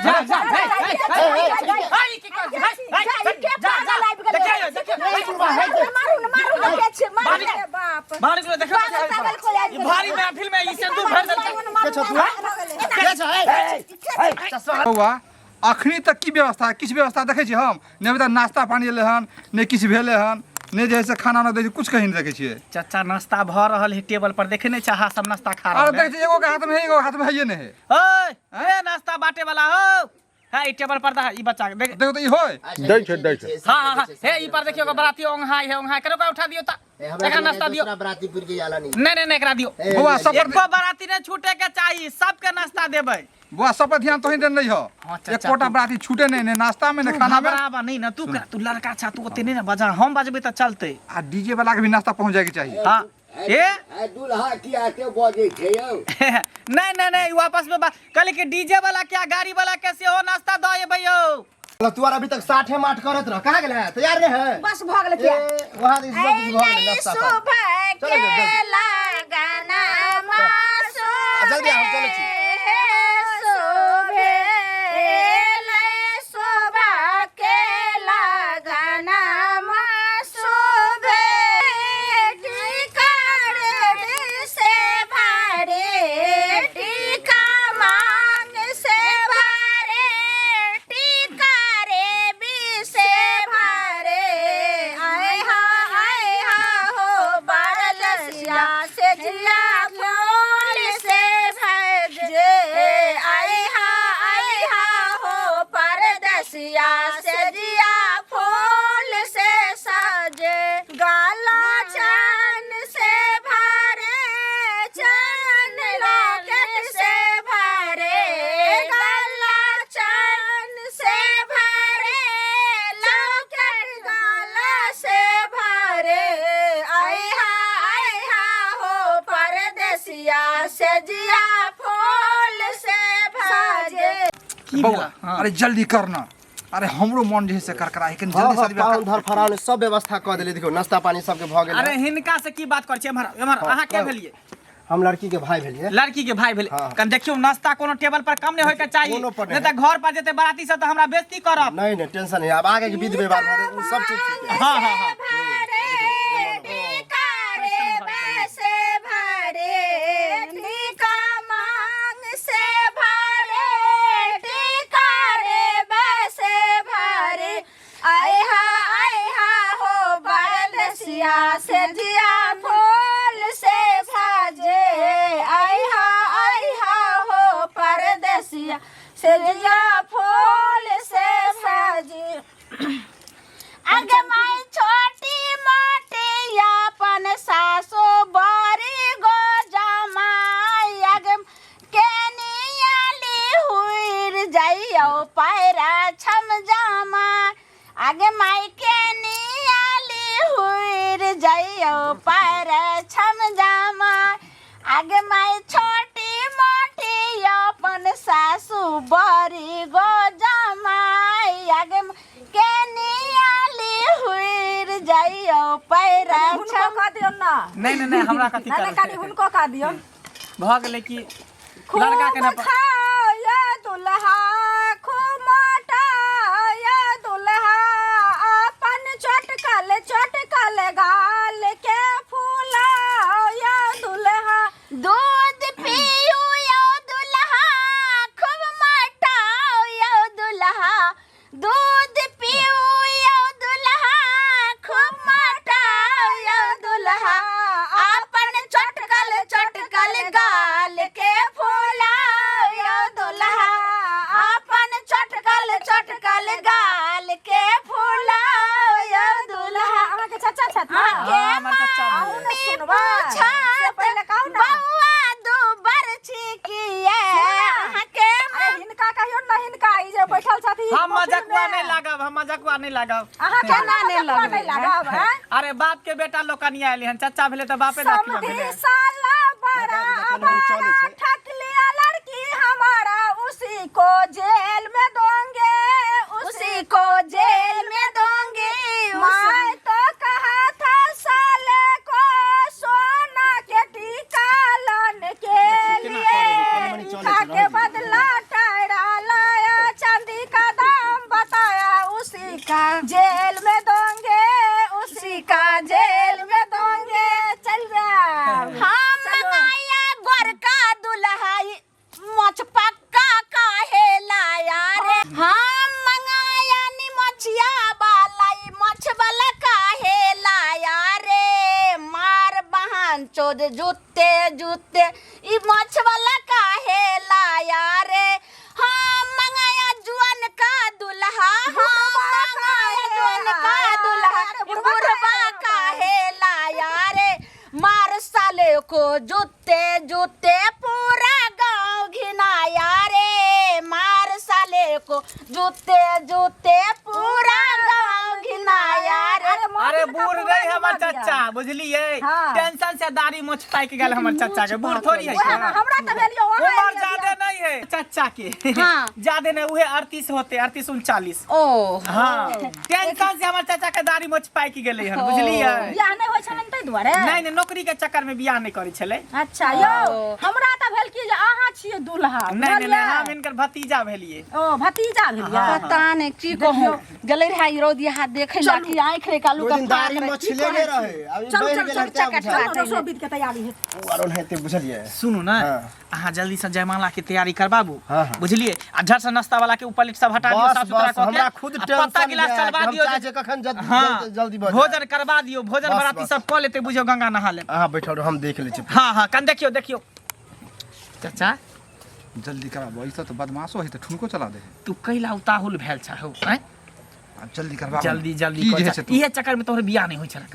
जा जा हे हे हे हे की कर हे हे जा जा देखियो देखियो मारू न मारू न के छे मारू रे बाप बाहर निकलो देखो पागल पागल को आबि ई भारी महफिल में ई सिंदूर भर देलकै के छौ हे बौआ अखनी तक की व्यवस्था किछु व्यवस्था देखै छी हम नहि अभी तक नाश्ता पानी एलै हन नहि किछु भेलै हन नहि जे है से खाना उना दै छै किछु कहीं नहि देखै छियै चाचा नाश्ता भऽ रहल है टेबल पर देखे नहीं चाहा सब नाश्ता खा अरे रहल देखै है छियै एगो के हाथमे है एगो के हाथमे हैये नहि है ओए ए नाश्ता बांटे वाला हो है ई टेबल पर दा ई बच्चा के देख देखो तऽ ई होय दै छै, दै छै। हाँ हाँ हाँ हे ई पर देखियो बराती ओंघाई है ओंघाई करो का उठा दियो ता एकरा नाश्ता दियो दूसरा बराती पुर के जाला नहीं नहीं नहीं नहीं एकरा दियो बौआ सब पर एको बराती नहीं छूटे के चाहिए सबके नाश्ता देबै बौआ सब पर ध्यान तोही देने नहीं हो हाँ, चाचा, एकोटा तू- बराती छूटे नहीं नहीं नाश्ता में नहीं तू खाना में घबराबा नहीं ना तू तू लड़का छा तू ओते नहीं ना बजा हम बजबै तऽ चलतै आ डीजे वाला के भी नाश्ता पहुंच जाए के चाहिए हाँ ए ए दुल्हा किया के बजै छै यौ नहीं नहीं नहीं वापस में बात कहले कि डीजे वाला क्या गाड़ी वाला के सेहो नाश्ता दऽ एबै यौ तू आर अभी तक साठे माठ करत रह कहाँ गेल है तैयार नहीं है बस भऽ गेलै किया ए, वहाँ से सब कुछ भऽ गेलै नाश्ता पानी। सुबह चलो, के जल्दी। लगाना आ, जल्दी आ, हम चलै छी। सुबह के लगाना से भरे टीका मांग से भरे टीका रे बी से भरे आय हा आय हा हो बारलसिया से जिया फूल से भजे आय हा आय हा हो परदसिया से जिया फूल से सजे गाला चान से भरे चान लॉकेट से भरे गाला चान से भरे लॉकेट गाला से भरे आय हा आय हा हो परदेसिया से जिया फूल से भजे की बौआ भेला? हाँ। अरे जल्दी करना अरे हमरो मन जे है से करकरा है कनी हाँ जल्दी हाँ शादी बियाह पाहुन धर फराउन सब व्यवस्था कऽ देली देखियौ नाश्ता पानी सबके भऽ गेल अरे हिनका से की बात करै छी एम्हर एम्हर अहाँ के हाँ। भेलियै हम लड़की के भाई भेलियै लड़की के भाई भेलै हाँ। कन देखियौ नाश्ता कोनो टेबल पर कम नहीं होय के चाहिए कोनो पर नहीं नहीं तऽ घर पर जेतै बराती सब तऽ हमरा बेइज्जती करब नहीं नहीं टेंशन नहीं अब आगे के विध व्यवहार भरे उ सब चीज ठीक है हाँ, हाँ, हाँ। भरे टीका रे बसे भरे टीका मांग से भरे टीका रे बसे भरे आय हा आय हा हो बरदसिया से जिया फूल से साजे आय हा आय हा हो परदेसिया से जिया फूल से साजे आगे माई छोटी मोटी अपन सासु बड़ी गो जमाई आगे केनियाली हुइर जाइयो पैरा छम जमा आगे माई केनियाली हुइर जाइयो पैरा छम जमा आगे माई छोटी मोटी अपन सासु बड़ी गो जमाई आगे केनियाली हुइर जाइयो पैरा हुनको छम कह दियौन ना नहीं नहीं नहीं हमरा कथी नहीं नहीं करबै कनी हुनको कह दियौन भऽ गेलै कि खूब लड़का के ना खाओ ये दुल्हा खूब मोटा ये दुल्हा अपन चटकल चटकल गाल के फूलाओ ये दुल्हा दूध पियू यो दुल्हा खूब मटाओ यो दुल्हा दूध पियू यो दुल्हा खूब मटाओ यो दुल्हा अपन चटकल चटकल गाल के फूलाओ यो दुल्हा अपन चटकल चटकल गाल के फूलाओ यो दुल्हा अहाँके चाचा छथि ना हाँ, हमर चाचा अहूँ भेलै। ने सुनबै से पहिले कहू ना बौआ दूबर छिकिए अहाँके अरे हिनका कहियौ ना हिनका ई जे बैठल छथि हम मजकुआ नहीं लागब हम मजकुआ नहीं लागब अहाँ केना नहि लगब नहि लागब हैं? अरे बाप के बेटा लोकनि आयल हन चाचा भेलै तऽ बापे दाखिला समधी भेलै साला बड़ा कनी चलै आवारा छै। ठक लिया लड़की हमारा उसी को जेल में दोंगे उसी को जेल में दोंगे मैं तो कहा था साले को सोना के टीका लाने के लिए कनी मनी चलै टीका छै, के बदला टायरा लाया जूते जूते ई माछ वाला काहे लाया रे। हाँ मंगाया जुअन का दुल्हा, हाँ मंगाया जुअन का दुल्हा, ई बुढ़वा काहे लाया रे। मार साले को जूते जूते पूरा गांव घिनाया रे, मार साले को जूते जूते पूरा गांव घिनाया रे। अरे बूढ़ नहीं हमर चचा, बुझलिए? हाँ। टेंशन से दाढ़ी मोछ पाकि गेल हमर चचा के, बूढ़ थोड़ी है। वएह ने, हमरा तऽ भेल यौ अहाँ उमर एलियै। ज्यादा नहीं है चचा के। हाँ। ज्यादा नहीं, उहे 38 होते, 38 39। ओ हाँ, टेंशन से हमर चचा के दाढ़ी मोछ पाकि गेलै हन, बुझलिए? बियाह नहि होइ छलनि ताहि दुआरे? नहीं नहीं, नौकरी के चक्कर में बियाह नहीं करै छलै। अच्छा यौ, हमरा तऽ भेल कि जे अहाँ छियै दुल्हा। नहीं नहीं नहीं, बुझलियै? हम इनकर भतीजा भेलिए। ओ भतीजा भेलियै। हाँ। पता नहीं की कहूँ, गेलै रहे ई रौदी हाथ देखै ला कि आँखि रे कालू ओहि का दिन दाढ़ी फाक रहे, मछली की लेने कहै रहे, अभी चलू बढ़ि चलू गेल चलू हन, तें चलू, बुझाइ। चलू, रसोई विध के तैयारी हेतै। ओ आरो हेतै, बुझलियै? सुनू ने, हाँ। अहाँ जल्दी से जयमाला के तैयारी करबाबू। हाँ, हाँ। बुझलिए? आ झट से नाश्ता वाला के ऊपर प्लेट सब हटा दियो, बस साफ सुथरा बस कऽ के। हमरा खुद आ टेंशन पत्ता गिलास यऽ, चलबा हम दियो। चाहै छियै कखन हाँ, जल्दी भऽ जाय। भोजन करबा दियो, भोजन बस, बराती बस। सब कऽ लेतै, बुझियौ गंगा नहा लेब। अहाँ बैठल रहू, हम देख लै छी। हाँ हाँ, कन देखियो देखियो चाचा। जल्दी कराबो, ई सब तऽ बदमाशो है तऽ ठुनको चला दे है। तू कैला उताहुल भेल छह हौ, आँय? आब जल्दी करबा। जल्दी जल्दी की कऽ जे जा। छै तू? इहे चक्कर में तोहर बियाह नहीं होइ छला,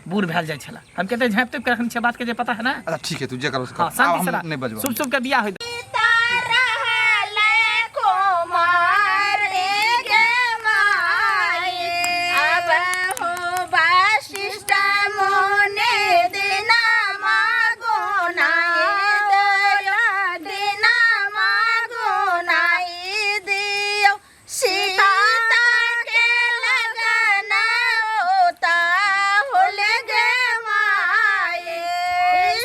बूढ़ भेल जाइ छला। हम कते झाँपि तोपि के रखने छियै बात के जे पता है ना। अच्छा ठीक है, तू जे करो से कर। हाँ, आब शांति हम से रह। नहीं बजबो। शुभ शुभ के बियाह होइ। कुमार गे माई, अब हो वशिष्ठ मुनि दिना मागो नाई दियो, दिना मागो नाई दियो। सीता के लगन होता होल गे माई,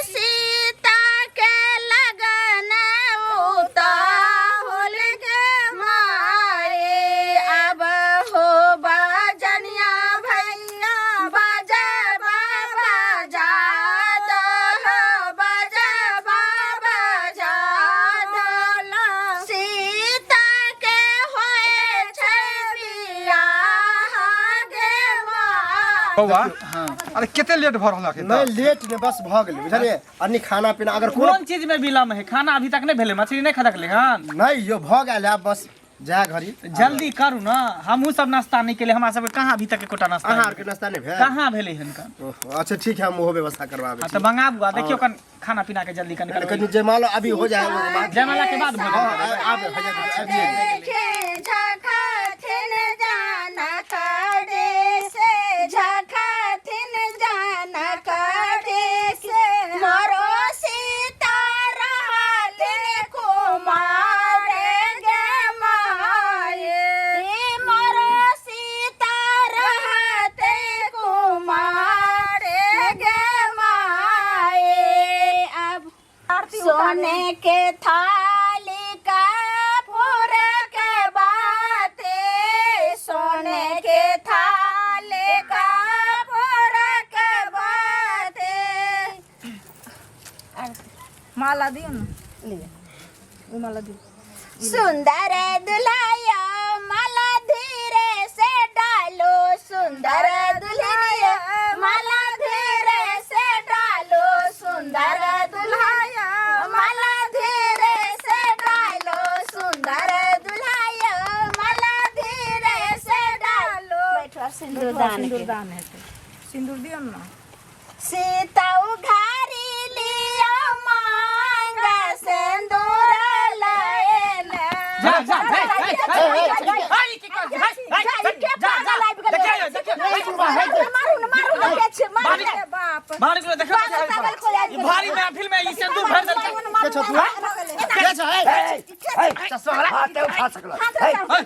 सीता के लगन होता होल गे माई। अब हो बजनिया भैया बजा बाबा जा दो, बजा बाबा जा दो। सीता के होए छै बियाह गे माई। बौआ, अरे कते लेट भऽ रहल है? नहि लेट नहि, बस भऽ गेलै, बुझलियै? अन्य खाना पीना अगर कोनो कोन चीज में विलम्ब है? खाना अभी तक नहीं भेलै, मछली नहीं खदकलै हन? नहि यौ, भऽ गेल है, बस जाय घड़ी। जल्दी करू ना, हमहूँ सब नाश्ता नहीं केलियै, हमरा सबके कहाँ अभी तक एकोटा नाश्ता अहाँ भेलै। आरके नाश्ता नहि भेल? कहाँ भेलै हन कन? ओहो, अच्छा ठीक है, हम ओहो व्यवस्था करबाबै हाँ छी। तऽ मंगाबू आ देखियौ कन खाना पीना के जल्दी कन करबै। कनि जयमालो अभी हो जाए ओकर बाद। जयमाला के बाद भोजन हाँ, करबै। आब हो जाए, अभी। देखे झखथिन जानक देश, झखथिन जानक देश, मोरो सीता रहथिन कुमार गे माय, मोरो सीता रहते कुमार गे माय। अब सोने के थाली का फूर के बाते, सोने के थाली का फूर के बाते। माला दियौ ने, लिअ ओ माला दियौ। सुंदर दुल्हैया माला धीरे से डालो, सुंदर दुल्हनिया माला धीरे से डालो, सुंदर दुल्हैया माला धीरे से डालो, सुंदर दुल्हैया माला धीरे से डालो। बैठो सिंदूरदान के। सिन्दूरदान हेतै, सिन्दूर दियौ ने। सीता उघारी लियो मांग सिंदूर लैन। जा जा, हे हे हे हे, की कर हे हे, जा जा, देखियो देखियो, मारू ने, मारू ने, के छै, मारू ने, बाप बाहर निकलो, देखियो पागल पागल खोल आबि ई भारी महफिल में ई सिंदूर भर देलकै। के छौ तू? के छौ? हे, चश्मा वाला। हाथ उठा सकल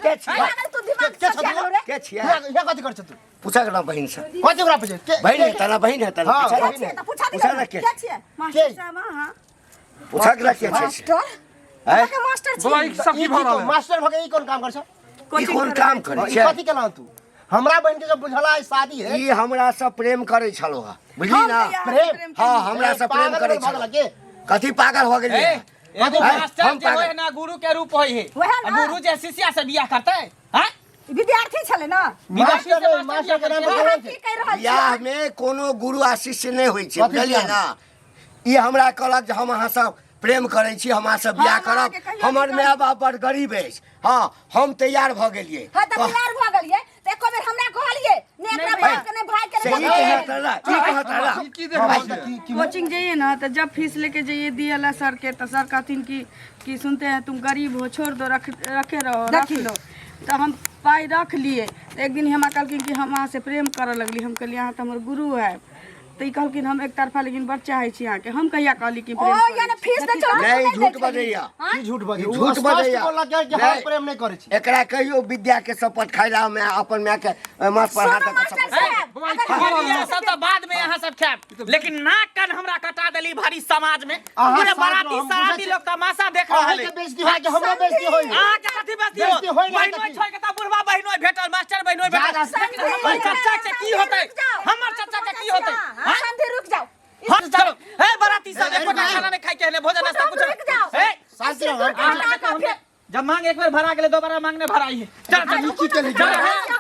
के छियै? तू दिमाग के छौ तू? के छियै? यहाँ कथी कर छौ तू? पूछा ना बहिन से। कथी ओकरा पूछे? बहिन है तना, बहिन है तना। हाँ, पूछा बहिन है। तऽ पूछा पूछा दियौ ना ने, के के छियै? के? मास्टर साहब अहाँ? पूछा के के छै मास्टर? हैं? अहाँके मास्टर छी? बौआ, ई सब ई की भऽ रहल है? मास्टर भऽ के ई कोन काम कर छौ? ई कोन काम करै ई छै? कथी केला तू? हमरा बहिन के जब बुझला आई शादी है। ई हमरा से प्रेम करै छलो हा, बुझली ना? प्रेम? हाँ, हमरा से प्रेम पागल करै भऽ छलो। गेला के? कथी पागल हो गेलियै? ए, एगो हैं? मास्टर हम जे होय पागल। है ना, गुरु के रूप होय है। वएह आ ना। गुरु जे शिष्या से बियाह करतै, हैं? विद्यार्थी छलै ना। विद्यार्थी मास्टर से नहीं, मास्टर मास्टर के नाम बियाह पर करतै। कलंक की है। कहि रहल छी? बियाह में कोनो गुरु आ शिष्य नहि होइ छै, कथी बुझलियै बियाह? ना? ई हमरा कहलक जे हम अहाँसँ प्रेम करै छी, हम अहाँसँ बियाह हम करब, अहाँके कहियो हमर नहि माय बाप बड़ गरीब अछि। हँ, हम तैयार भऽ गेलियै। हाँ तऽ तैयार भऽ गेलियै तऽ एको बेर हमरा कहलियै ने एकरा बाप के ने भाई के से ने ई बहिन के। कहत रहला, ई कहत रहला। ई की देख रहल छियै? कोचिंग जाइए ना तो जब फीस लेके जाइए दिए ला सर के, तो सर कहथिन कि सुनते हैं तुम गरीब हो, छोड़ दो, रखे रहो, रख लो। तो हम पाई रख लिए। एक दिन हमरा कहलखिन कि हम अहाँ से प्रेम करऽ लगली। हम कहलियै अहाँ तऽ हमर गुरु है। तऽ ई कहलखिन हम एक तरफा लेकिन बड़ चाहै छी अहाँके। हम कहिया कहली कि ओ प्रेम करै यानी छी? फीस दै छौ नहीं, झूठ बजैया। की झूठ बजै? ई झूठ बजैया। बोललक कि हम नहीं। प्रेम नहीं करै छी। एकरा कहियो विद्या के शपथ खाइला में अपन माय के माथ पर हाथ सुनो दऽ के मास्टर शपथ। साहब, बौआ, अगर ई हम ये सब तो बाद में यहाँ सब खायब, लेकिन नाक कान हमरा कटा देली भारी समाज में। अहाँ पूरे साथ बाराती हम सराती बुझै छी। लोग तमाशा देख रहल अहाँके है। बेइज्जती होय कि हमरो बेइज्जती होय? अहाँके कथी बेइज्जती हो? बेइज्जती होय नहि बहिनोइ कथी? छोड़ि के तऽ बुढ़वा बहिनोइ भेटल, मास्टर बहिनोइ भेटल। जा, जा, लेकिन हमर चचा के की होतै? रुक जाओ। हमर चचा के की होतै? हाँ, संधि रुक जाओ। हाँ, चलो। हे बाराती सब एकोटा खाना नहीं खाइ के है, भोजन नाश्ता कुछ रुक जाओ। हे, शांति रहो, हम अहाँ देखो, हम जब मांग एक बेर भरा गेलै, दोबारा मांग नहि भराइ है। चल चल ई की केली? चल, हे।